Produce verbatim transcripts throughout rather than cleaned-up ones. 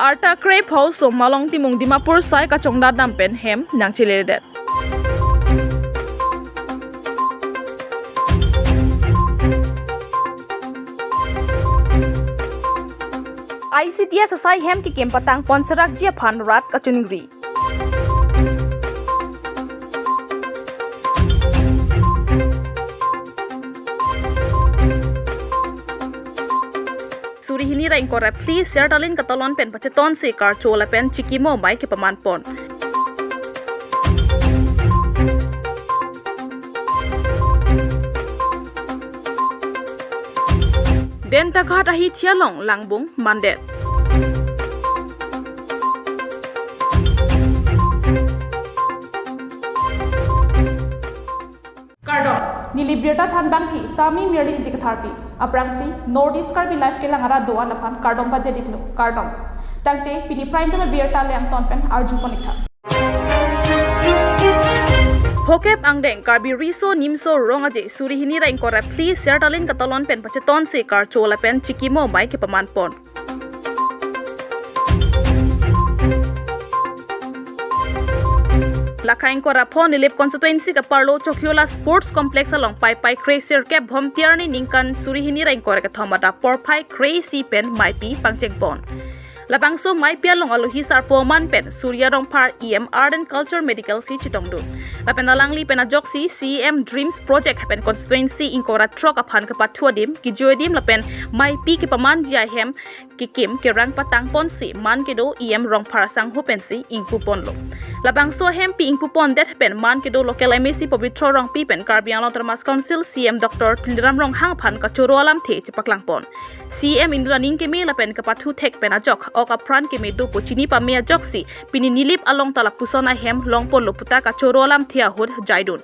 Arta krepho so Malong Timung Dimapur sai kachongdat dam pen hem nangcheledet. I C D S asai hem kekim patang pon serakji aphan rat kachiningri. Suri hini ra ingkoi ra phli Sertalin katalon pen pacheton si karcho lapen chikimo amei kepaman pon. Dentaghat ahithi along langbung mandet. Kardom, neli birta thanbangpi Sami Mirli Ingti Katharpi. Aphrangsi North East Karbi Live kelang arat do-an aphan kardom pajir-iklo, kardom. Tangte pini Prime Time abirta le-angton pen arju pon-ik tha. Phokep angdeng Karbi Riso Nimso Rong Aje suri hini ra ingkoi ra phli Sertalin katalon pen pacheton si karcho lapen chikimo amei kepaman pon. Lake ingkoi ra pho Nilip constituency kaparlo Chokiola Sports Complex along Paipai kre sirkep Bhomtiarni ningkan suri hini ra ingkoi ra kethom adap porphai kre isi pen meipi pangcheng pon. Labangso meipi along alohi sarpo aman pen Surya Rongphar E M Art and Culture Medical si chetongdun. Lapen alangli pen ajoksi C M Dreams Project pen constituency ingkoi ra throk aphan kepathu adim, kejui adim lapen meipi kepamanji ahem kekim kerang patang ponsi man kedo E M Rongphar asangho pensi ingpu ponlo. Labangso ahempi ingpu pondet pen man kedo local M A C Pobitro Rongpi pen Karbi Anglong Autonomous Council C M Doctor Tuliram Ronghang aphan kachoro alamthe chepaklang pon. C M Indra Ningkeme lapen kapathu thek pen ajok ok apran keme do pu chini pame ajoksi pini Nilip along ta lapuson ahem long ponlo puta kachoro alamthe ahut jaidun.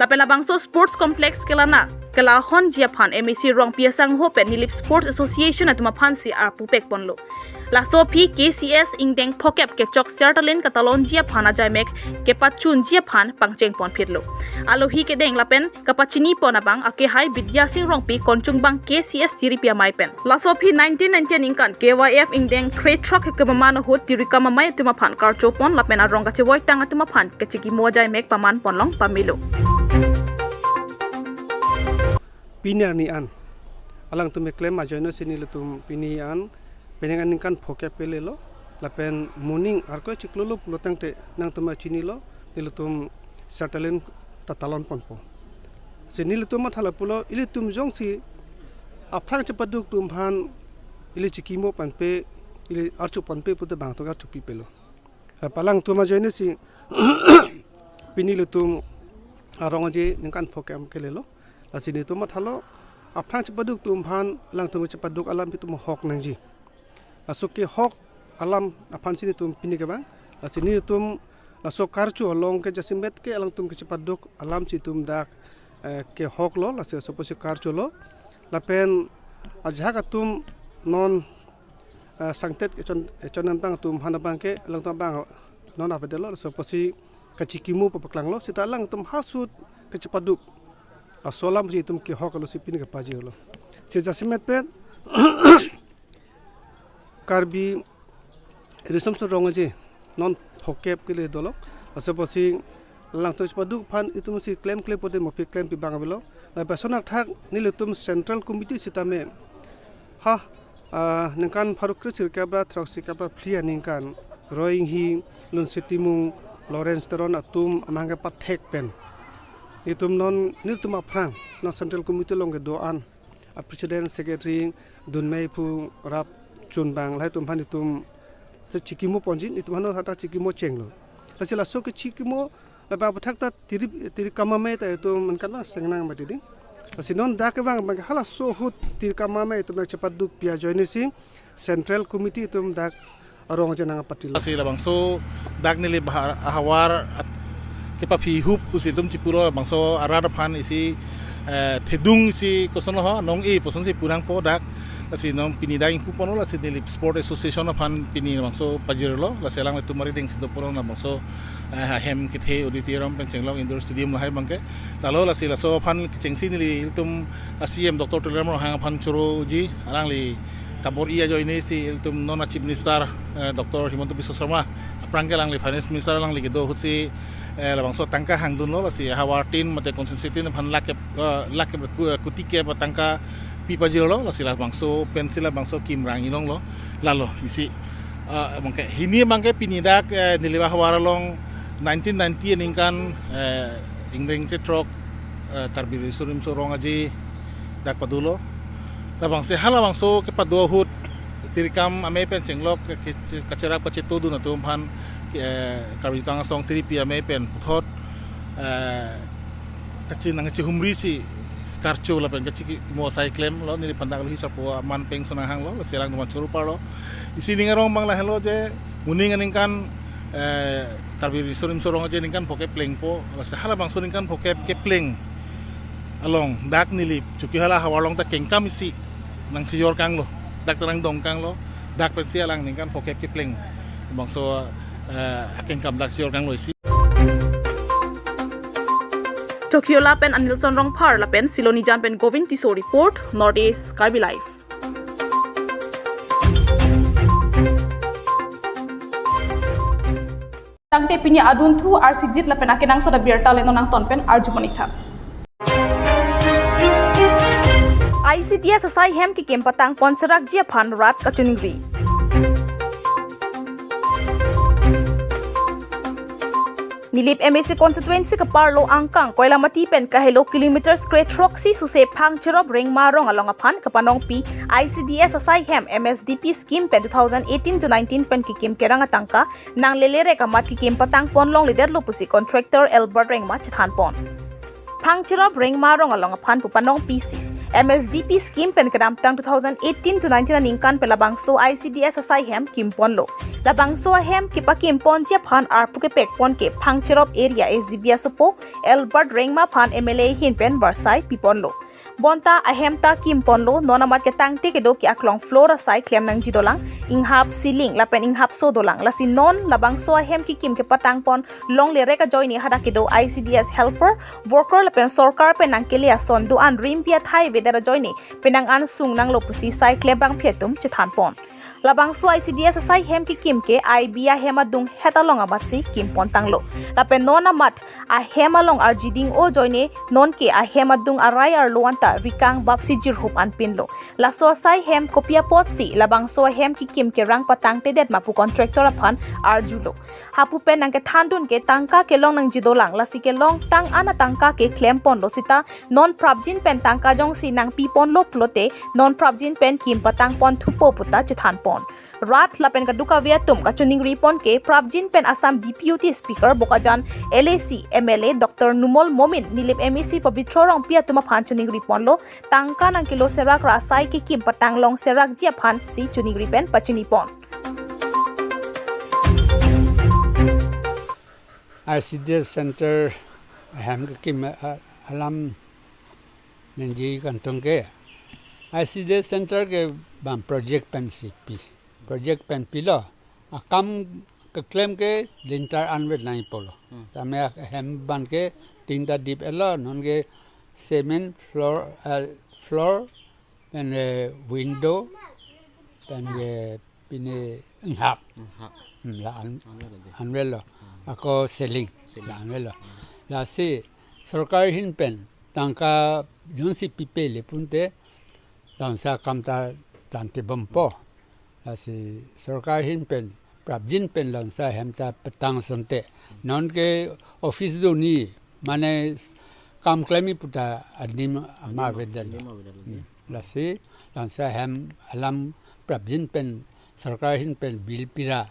Lapen labangso Sports Complex kelana kelahonji aphan M A C Rongpi asangho pen Nilip Sports Association atum aphansi arpu pek ponlo. Laso aphi K C S ingdeng phokep kechok Sertalin katalonji aphan ajaimek kepachunji aphan pangcheng pon phitlo. Alohi kedeng lapen kapachini pon abang akehai Bidya Sing Rongpi konchungbang K C S tiripi amei pen. Laso aphi nineteen ninety ningkan K Y F ingdeng kre throk kepaman ahut tirikam amei atum aphan karcho pon lapen arong kachevoitang atum aphan kachikimo ajaimek paman ponlong pamelo. Pini arni an alangtum keklem ajoine si nelitum pini an penang aningkan phokep kelelo lapen moning arkoi chiklo lo pulo tangte nangtum chinilo nelitum Sertalin ta talon ponpo. Si nelitum matha lapulo ilitum jongsi aphrang chepaduk atum aphan ili chikimo ponpe, ili archo ponpe pute bang atum archo pipelo. Lapen alangtum ajoine si pini ilitum arong aje ningkan phokep kelelo. Lasi nelitum mathalo aphrang chepaduk atum aphan alangtum chepaduk alam itum hok nangji. Laso kehok alam aphansi nelitum pini kevang. Lasi nelitum laso karcho along ke jasemet ke alangtum kechepaduk alamsi itum dak, eh, kehoklo, lasi laso apotsi karcholo. Lapen ajahak atum non, eh, sangtet kechon, kechon nangtang atum aphan abang ke alangtum abang non avedetlo, laso apotsi kachikimo papaklanglo, seta alangtum halaso ahut kechepaduk laso alamsi itum kehoklo si pini kepajirlo. Si jasemet pen Karbi Riso Nimso Rong Aje non phokep kele dolo. Laso apotsi alangtum chepaduk aphan itum si klemkle pote mo aphi klempi abang avelo. Lapen lason athak nelitum Central Committee sitame ha, ah, ningkan pharo kre sirkep ra throksi kep ra phli aningkan Roy Enghi, Lunsi Timung, Lawrence Teron atum amahang kepathek pen itum non nelitum aphrang non Central Committee along kedo-an a President, Secretary, dunmei pu rap chunbang lahai atum aphan itum chikimo ponji, itum aphan hata chikimo chenglo. Lasi laso kechikimo lapen aputhak ta tiri, tirikam amei ta itum ningkan vang sengnang mati ding. Lasi non dak kevang abang halaso ahut tirikam amei itum nangchepadukpi ajoine si Central Committee itum dak arong aje nangpatilo. Lasi labangso dak neli bahar ahavar at-, kepaphi hup pusi itum chipulo labangso arat aphan isi, eh, thedung isi kosonlo ho, nong-e kosonsi pu nangpo dak. Lasi non pini dak ingpu ponlo, lasi Nilip Sport Association aphan pini labangso pajirlo, lasi alanglitum arideng si doponlo labangso, eh, hem kethe auditorium pen chenglok indoor stadium lahai abangke. Lalo lasi laso aphan kechengsi nelitum a C M Doctor Tuliram Ronghang aphan choroji, alangli Kabor-i ajoine si ilitum non a Chief Minister, eh, Doctor Himanta Biswa Sarma, aphrang ke alangli Finance Minister, alangli kedo ahut si, eh, labangso atangka hangdunlo, lasi havar tin mate constituency tin aphan lakh kep, eh, lakh kep, ku-, kuti kep atangka pi pajirlo, lasi labangso pensi labangso kim rang-i longlo, lalo isi. Eh, abangke hini abangke pini dak, eh, Nilip ahavar along nineteen ninety aningkan, eh, ingdeng krethrok, eh, Karbi Riso Nimso Rong Aje dak padulo. Labangsi halabangso kepado ahut tirikam amei pen chenglok ke, ke, kacherap kachetodun atum aphan, eh, Karbi Jutang Asong tiripi amei pen puthot, eh, kachi nangchihumri si karcho lapen kachikimo asai klemlo, neli phandak lo hisap aman peng sonang hanglo, lasi alang numan choro parlo. Isi ning arong abang lahelo je, moning aningkan, eh, Karbi Riso Nimso Rong Aje aningkan pho keplengpo, lasi halabangso aningkan pho ke kepleng along dak Nilip Chokihola ahavar along ta kengkam isi nangchijor kanglo, dak ta nangdong kanglo, dak pensi alang aningkan pho ke kepleng bangso, eh, akengkam dak chijor kanglo isi. Chokihola pen Anilson Rongphar lapen Silonijan pen Govind Tisso report, North East Karbi Live. Tangte pini adunthu arsikjit lapen akenangsot abirta le non nangton pen arju monik tha. I C D S asai hem kekim patangpon serakji aphan rat kachiningri. Nilip M A C constituency keparlo angkang Koilamati pen kahelo kilometers krethroksi suse Phangcherop Rengma arong along aphan kepanongpi I C D S asai hem M S D P scheme pen two thousand eighteen to nineteen pen kekim kerang atangka nanglelerek amat kekim patangpon longledetlo pusi contractor Albert Rengma chethanpon. Phangcherop Rengma arong along aphan pu panongpi si M S D P scheme pen kedamtang two thousand eighteen to nineteen aningkan pen labangso I C D S asai hem kimponlo. Labangso ahem kepakimponji aphan arpu kepekpon ke Phangcherop area A G B asopo Albert Rengma aphan M L A ahin pen barsai piponlo. Bonta ahem ta kimponlo, non amat ketangte kedo ke aklong floor asai klem nangji dolang, inghap ceiling lapen inghapso dolang. Lasi non labangso ahem kekim kepatangpon longlerek ajoine hadak kedo I C D S helper, worker lapen sorkar pen nangkele ason do-an rimpi athai avedet ajoine penang an sung nanglo pusi sai klem abangpi atum chethanpon. Labangso I C D S asai hem kekim ke I B ahem adung het along amatsi kimpontanglo. Lapen non amat ahem along arjiding-o ajoine non ke ahem adung arai arlo anta rikang bapsi jirhup anpinlo. Laso asai hem kopi apotsi labangso ahem kekim kerang patangtedet ma pu contractor aphan arjulo. Hapu pen nangkethandun ke tangka kelong nangji dolang, lasi kelongtang an atangka ke klemponlo sita non prapjin pen tangka jongsi nangpiponlo pulote non prapjin pen kim patangpon thupo puta chethanpon. Rat lapen kadokave atum kachiningripon ke prapjin pen Assam Deputy Speaker Bokajan L A C M L A Doctor Numal Momin, Nilip M A C Pabitra Rongpi atum aphan chiningriponlo, tangka nangkelo serak ra asai kekim patanglong serakji aphansi chiningri pen pachinipon. I C D S center ahem kekim, a, alam nangji kangtung ke. I C D S center ke bang project pensi pi. Project pen pilo. Akam keklem ke lintar anvet nangpolo. Hmm. Tame ahem abang ke tin ta dip-etlo, non ke cement floor, eh, floor, pen, eh, window, pen, eh, pine inghap. Inghap. Hmm, la an-, Anvet lo dei. Anvet lo. Hmm. Ako ceiling. Ceiling. La anvet lo. Hmm. Lasi sorkar ahin pen tangka jongsi pipe le pulote labangso akam ta tangtebompo. Lasi sorkar ahin pen prapjin pen labangso ahem ta patang asonte. Non ke office do-ni, mane kam klem-i puta adim ama Adim, avedet. Adim avedet. Hmm. Lasi labangso ahem alam prapjin pen sorkar ahin pen bill pira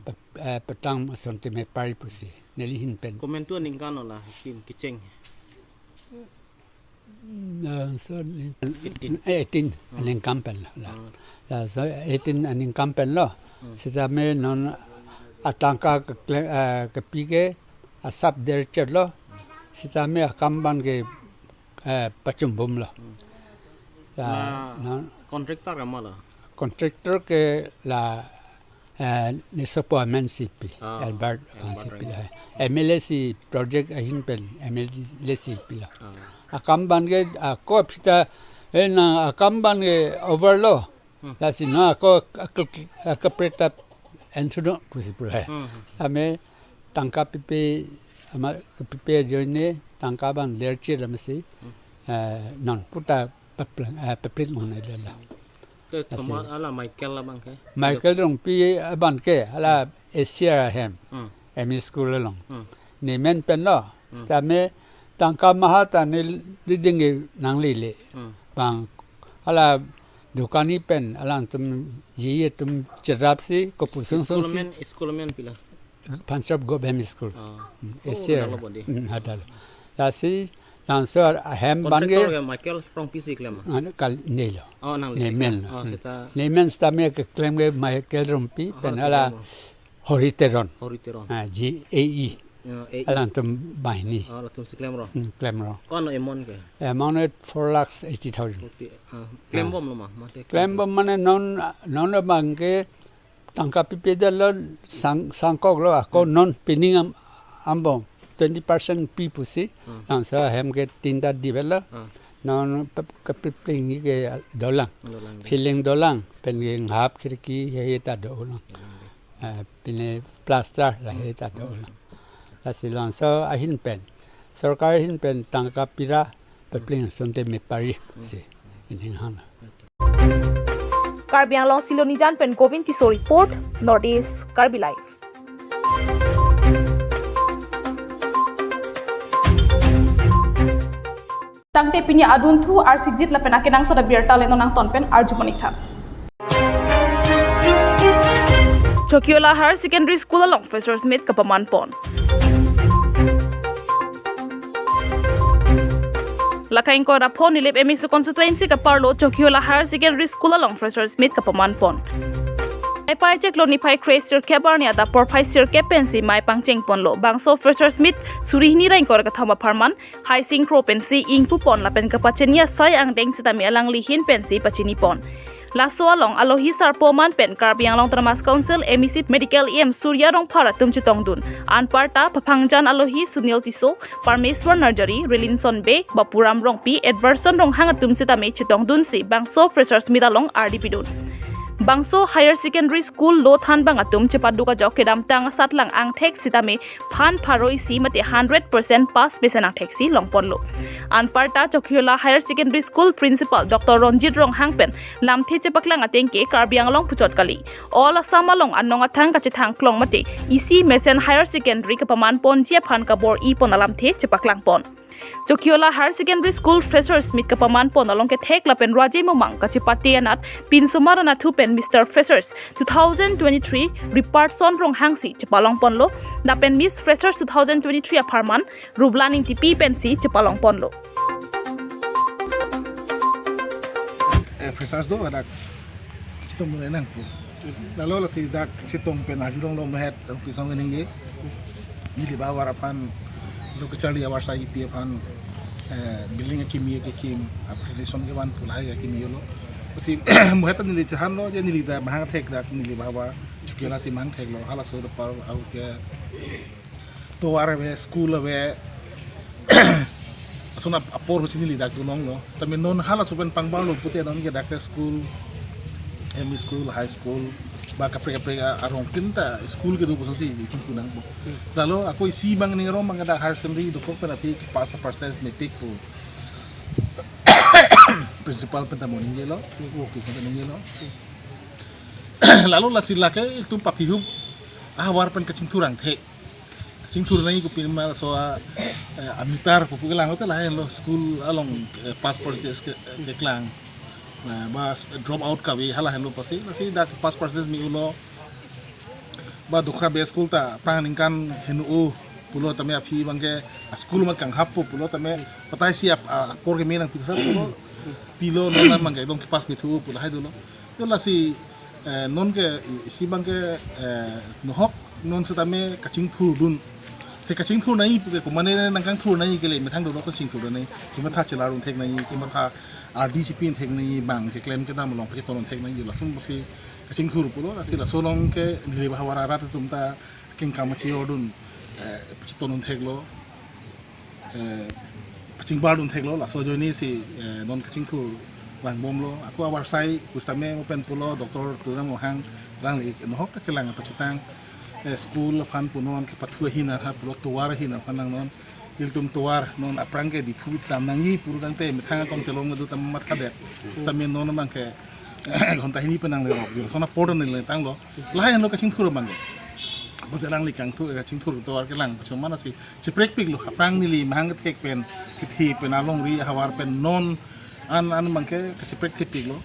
pe-, eh, patang asonte mepar-i pusi neli ahin pen. Komantu aningkan lo la kekim kecheng? Hmm, ah, so, ni-, Eighteen. Eh, eighteen, Hmm. aningkan pen lo, la. Hmm. La, so, eighteen aningkan pen lo. Hmm. Sitame non atangka ke, eh, kepi ke asap derchet lo. Sitame akam abang ke, eh, pachumbom lo. Hmm. La, La non contractor ke ma lo? Contractor ke la, eh, nesopo amen si pi, Ah, Albert Albert si pi Rengma. La. M L A si project ahin pen M L A si pilo. Ah. Akam abang ke, ah, kop sita, eh, na akam abang ke over lo. Hmm. Lasi non ako, ako, ako preta enthudon pusi pura. Hmm. Ame tangka pipe, ama pipe ajoine tangka abang lerchir lamsi. Hmm. Eh, non puta peplang, eh, peplit mon lela. Te Lasi. Thoma ala Michael labang ke? Michael Rongpi abang ke, ala A C R ahem. Hmm. M E school along. Hmm. Ne men pen lo. Hmm. Sitame tangka maha ta ne leading nanglele. Hmm. Bang ala dukani pen alangtum ji atum cherapsi kopusung School sungsi men, school men pila? Panchab Government School. Ah. Hmm, Oh, A C R. Hadalo bodi. Hmm, hadalo. Lasi langsor ahem Contractor bangke ke Michael Rongpi si klem? Anu kal nelo. Oh, nang Ne lisi men. Oh, Hmm. seta Ne men sitame keklem ke Michael Rongpi Oh, pen seta ala mo. Hori Teron. Hori Teron. Ah, G A E. Ya, A E. Alangtum banghini. Oh, latum si klem ro. Hmm, klem ro. Ko-an amount ke? Amount four lakhs eighty thousand. Forty, ah, klem Ah. bom lo ma, mate Klem bom mane non, non abang ke tangka pipe detlo sang, sangkok lo ako Hmm. non pining am, ambong twenty percent pi pusi. Hmm. Langsor ahem ke tinta dibetlo. Hmm. Non pe, kepipling ke dolang. Dolang. Filling dolang, pen ke ngap khirki he he ta dolang. Hmm. Eh, pine plaster la he ta dolang. Lasi langsor ahin pen, sorkar ahin pen tangka pira pepling sonte me pari si ining hang. Karbi Anglong Silonijan pen Govind Tisso report, North East Karbi Live. Tangte pini adunthu arsikjit lapen akenangsot abirta le non nangton pen arju monik tha. Chokiola Higher Secondary School along Freshers Meet kapaman pon. Lake ingkoi ra pho Nilip M A C constituency kaparlo Chokiola Higher Secondary School along Freshers Meet kapaman pon. Aipai chiklo niphai kre sirkep arni adap porphai sirkep pensi mei pangcheng ponlo. Bangso Freshers Meet suri hini ra ingkoi ra kethom apharman Haising Kro pensi ingpu pon lapen kapachini asai angdeng sitame alangli ahin pensi pachini pon. Laso along alohi sarpo aman pen Karbi Anglong Autonomous Council M A C Medical E M Surya Rongphar atum chetongdun. Anparta paphangjan alohi Sunil Tisso, Parmeswar Narjari, Relinson Bey, Bapuram Rongpi, Edwardson Ronghang atum sitame chetongdunsi bangso Freshers Meet along ardi pidun. Bangso Higher Secondary School lo thanbang atum chepaduk ajok kedamtang asatlang angthek sitame phan pharo isi mate hundred percent pass mesen angthek si longponlo. Anparta Chokiola Higher Secondary School Principal Doctor Ronjit Ronghang pen lamthe chepaklang ateng ke Karbi Anglong puchot kali. All Assam along anong athang kachethang klong mate isi mesen higher secondary kapaman ponji aphan kabor-i pon alamthe chepaklang pon. Chokiola Higher Secondary School Freshers Meet kapaman pon along kethek lapen Raji Momang kachepate anat pinsomar anatthu pen Mister Freshers two thousand twenty-three Riparson Ronghang si chepalong ponlo, lapen Miss Freshers two thousand twenty-three apharman Rublan Ingtipi pensi chepalong ponlo. Eh, freshers do, dak chetong nangpo. Lalo lasi dak chetong pen arjulonglo mahet, ang pisong ningje. Neli ba war aphan, lo kacharli awar sa ipi aphan, eh, building akimi kekim, upgradation kevan pu lahai akimi lo. Lasi muhet neli chethanlo, je neli dak mahang thek dak neli ba war, Chokiola si mahang theklo, halaso dopar au ke tovar ave, school ave, ason ap-, apor husi neli dak dolonglo. Tame non halaso pen pangbarlo pute non ke dak school, M E school, high school, ba kaprek kaprek a-, arong tin ta school kedo pusi itum punangpo. Lalo ako isi abang ning arom abang dak higher secondary dokok pen aphi pass percentage mepik pu. Principal pen ta mo ningjelo, office pen ta ningjelo. Lalo lasi lake itum paphihup ahavar pen kachingthur angthek. Kachingthur nangji kopima laso a, eh, ameter pu pu kelang hote lahenlo school along, eh, pass percentage ke, keklang. Ba, ba drop out kave hala henlo pusi, lasi dak pass percentage me-ulo. Ba dukra be school ta prang ningkan heno-o pulo tame aphi abang ke a school mat kanghap po pulo tame patai si ap-, a, apor keme nangpi thura pulo. Pilo non abang ke dong kepass me thu pulo hai dolo. Yo lasi, eh, non ke i-, isi abang ke, eh, nohok non setame kachingthur dun. Te kachingthur nangji pu ke komane nangkangthur nangji kele methang dolo kachingthur nangji. Kematha chelar un thek nangji, kematha ardi chipin thek nangji, bang keklem kedam along pachetonon thek nangji, lason pusi kachingthur pulo, lasi laso along ke neli ba havar arat atum ta kengkam achi ordun, eh, pachetonon theklo, eh, pachingbar dun theklo, laso ajoine si, eh, non kachingthur Vangbomlo, ako avarsai pusitame mo pen pulo Doctor Tuliram Ronghang alangli nohok ta kelang pachethang, eh, school aphan punon kepathu ahin arha pulo tovar ahin aphan nangnon, ilitum tovar non aphrang ke Diphu dam nangji pudun tangte methang akong kelong do tam mathadet. Pusitame non abang ke ghonta hini pen nangle rok, lason apor nangle tanglo. Lahai anlo kachingthur abang ke. Bos alangli kangthu kachingthur tovar kelang pachomana si cheprekpiklo, aphrang neli mahang kethek pen, kethe pen, alongri ahavar pen non an an abang ke kacheprek thepiklo.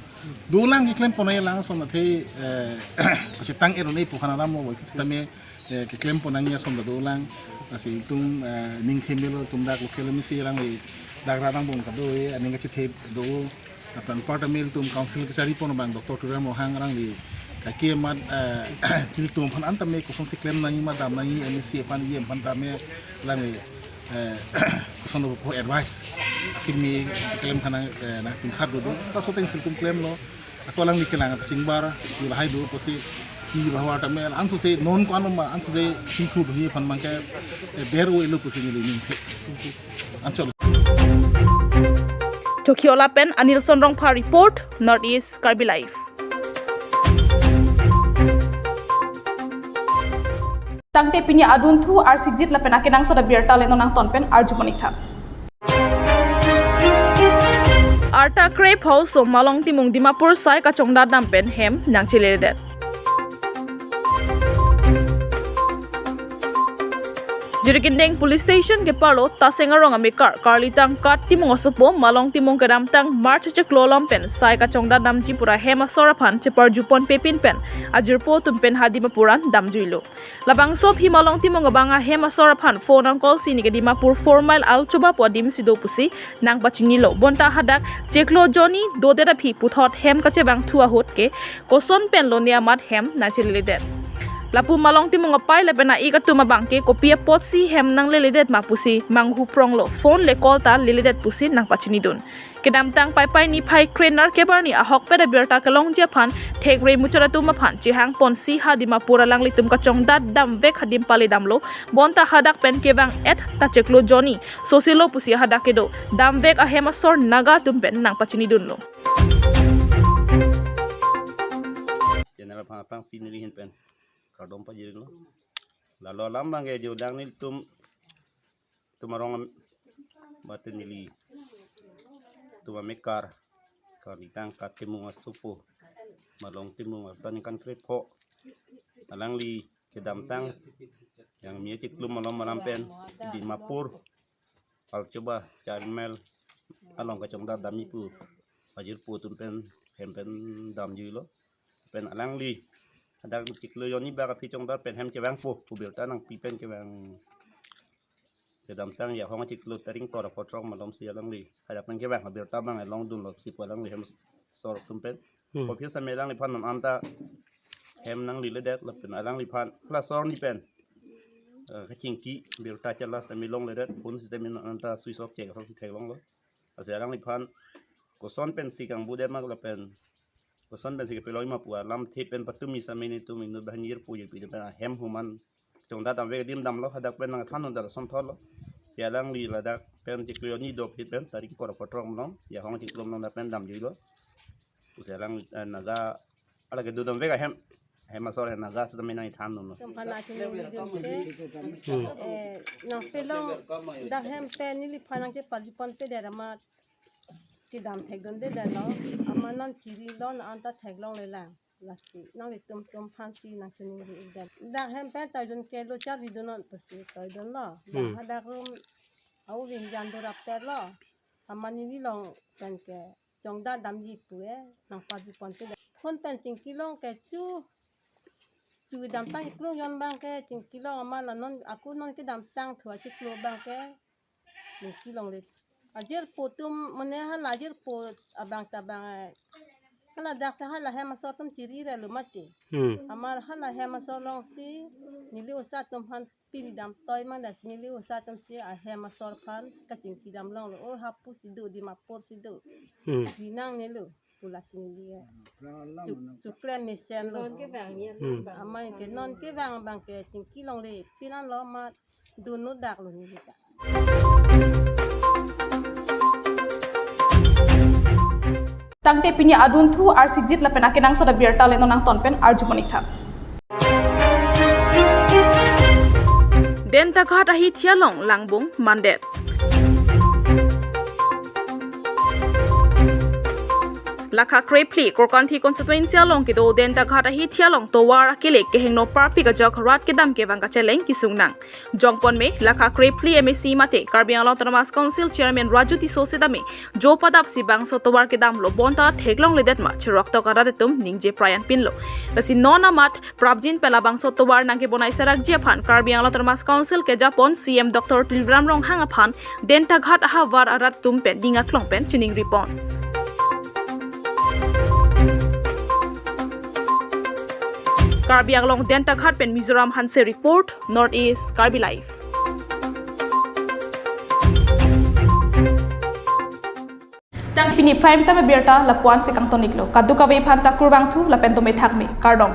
Dolang keklem ponnai lang ason athe, eh, kachetang erone pu khana ram lo, sitame, eh, keklem ponnai ason dolang. Lasi ilitum, eh, ning themelo, ilitum dak local M A C alangli dak rat angbong kado-e, aning kachethe do. Aphrang part amel ilitum council kachari pon abang Doctor Tuliram Ronghang alangli kaike amat, eh, ilitum aphan an tame kosonsi klem nangji ma dam nangji M A C aphan E M aphan tame alangli, eh, koson dopo advice akimi klem khana, eh, nangtingkhat dodo. Laso ateng si ilitum klemlo. Ako alangli kelang pachingbar, lahai do pusi, ni bahwa tame, anso se non ko ano ma, anso se chingthur doji aphan abang ke, eh, der o elo pusi neli ning the. Anchot. Tokyo lapen Anilson Rongphar report, North East Karbi Live. Tangte pini adunthu arsikjit lapen akenangsot abirta le non nangton pen arju monik tha. Arta krepho aso Malong Timung Dimapur sai kachongdat dam pen hem nangcheledet. Jirikindeng Police Station keparlo Taseng arong amekar Karlitang Kat Timung asopo Malong Timung kedamtang March chiklo along pen sai kachongdat damji pu ra hem asor aphan cheparjupon pepin pen ajirpo atum pen ha Dimapur an damjuilo. Labangso aphi Malong Timung abang ahem asor aphan phone nang call si neke Dimapur four mile Alchoba pu adim si do pusi nangpachinilo. Bonta hadak chiklo ajoine dodet aphi puthot hem kachevangthu ahut ke koson pen lone amat hem nangcheledet. Lapu Malong Timung apai lapen a-ik atum abang ke kopi apotsi hem nangleledet ma pusi manghu pronglo, phone le call ta leledet pusi nangpachinidun. Kedamtang Paipai niphai kre nerkep arni ahokpet abirta kelongji aphan thekre muchot atum aphan chehang ponsi ha Dimapur alanglitum kachongdat damvek adim pale damlo. Bonta hadak pen kevang-et ta chiklo ajoine sosilo pusi hadak kedo damvek ahem asor Naga atum pen nangpachinidunlo. Channel aphan aphrangsi neli ahin pen kardom pajirlo. Lalo alam abang ke jodang nelitum atum arong am-, mate nelitum amekar Karlitang Kat Timung asopo Malong Timung arta ningkan krepho alangli kedamtang yang mia chiklum along malam pen Dimapur Alchoba four mile along kachongdat damji pu ajirpo atum pen hem pen damjuilo. Pen alangli hadak chiklo ajoine bak aphi chongdat pen hem chevangpo pu birta nangpi pen kevang. Kedamtang Yahong chiklo tarik ingkoi ra pho throk malom si alangli hadak pen kevang abirta abang longdunlo si pu alangli hem asor atum pen. Hmm. Office tame alangliphan non anta hem nangleledet lapen alangliphan hala asor ni pen, eh, kachingki birta chelas tame longledet, phone si tame non anta switch off chek asonsi theklonglo. Lasi alangliphan koson pensi kangbudet ma lapen koson pensi kepelong ma pu alamthe pen patumi sitame nelitum inut banghini jirpo jirpi pen ahem human chongdat damvek adim damlo, hadak pen nangthandun ta lason thotlo. Ya alangli ladak pen chiklo ajoine do aphi pen tarik ingkoi ra pho throk malom Yahong chiklo malom dak pen damjuilo. Pusi alang, eh, Naga, hala kedo damvek ahem, hem asor hem Naga sitame nangthandunlo. Tum aphan nangchinidunsi, hmm, eh, nangpelong dak hem pen neliphan nangcheparjupon pedet amat kedam thekdundedetlo, amat non chirilo, non anta theklonglelang. Lasi nanglitum atum aphansi nangchiningri-ikdet. Dak hem pen toidun kelo, charlidun non pusi toidunlo. Dak, hmm, hadak room au ring jan do rapetlo. Amat neli along pen ke chongdat damji pu e nangparjupon pedet. Phone pen chingkilong ke chu, chu kedamtang chiklo ajoine abang ke chingkilong, amat la non ako non kedamtang thua chiklo abang ke chingkilongle. Ajirpo atum mane hala ajirpo abang ta abang, eh, hala dak sa hala hem asor atum chiri relo mati. Hmm. Amat hala hem asor alongsi neli osa atum aphan piri damtoi ma, lasi neli osa atumsi ahem asor aphan kachingki damlonglo. O hapu si do, Dimapur si do. Hmm. Di nangnelo pu lasi neli, eh, chu, chuklem mesenlo. Hmm. Amat ke non kevang abang ke chingkilongle pin anlo amat dun-o daklo neli ta. Tangte pini adunthu arsijit lapen akenangsot abirta le non nangton pen arju monik tha. Dentaghat ahithi along langbung mandet. Lakha krephli Korkanthi constituency along kedo Dentaghat ahithi along tovar akele kehingno parpik ajok rat kedam kevang kacheleng kesung nang. Jongpon me lakha krephli M A C mate Karbi Anglong Autonomous Council Chairman Raju Tisso setame jo padap si bangso tovar kedamlo bonta theklongledet ma cheroktok arat atum ningje prayan pinlo. Lasi non amat prapjin pen labangso tovar nangkebonai serakji aphan Karbi Anglong Autonomous Council kejapon C M Doctor Tuliram Ronghang aphan Dentaghat ahavar arat atum pen ning aklong pen chiningripon. Karbi Anglong Dentaghat pen Mizoram Hanse report, North East Karbi Live. Tang pini prime time abirta lapu-an si kangton iklo. Kadokave aphan ta kurvangthu lapen dome thakme. Kardom.